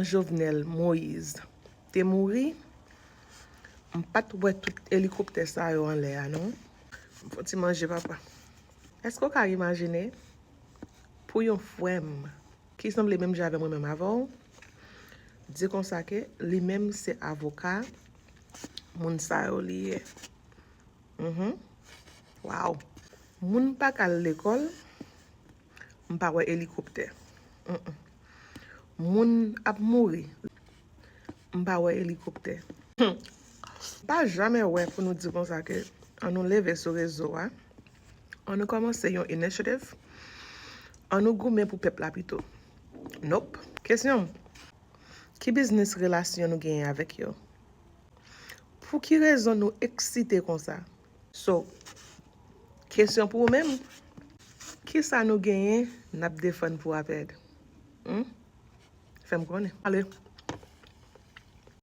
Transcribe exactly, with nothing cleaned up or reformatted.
Jovenel Moïse te mouri, m pa t wè tout elikoptè sa yo anlè a, non. M fè ti manje, papa. Èske w ka imajine pou yon frè m ki sanble menm jan avè mwen, menm avè w, di konsa ke li menm se avoka moun sa yo li ye? Mhm. Waw. Moun pa ka al lekòl, m pa wè elikoptè. Mm-mm. Moun ap mouri, m pa wè elikoptè. Hmm. Pa jamè wè pou nou di konsa ke an nou leve sou rezo a, an nou kòmanse yon initiative, an nou goumen pou pèp la pito. Nope. Kesyon, ki biznis relasyon nou genyen avèk yo? Pou ki rezon nou eksite konsa? So, kesyon pou ou menm, kisa nou genyen n ap defann pou apèd? Hmm? Fè m konnen. Ale,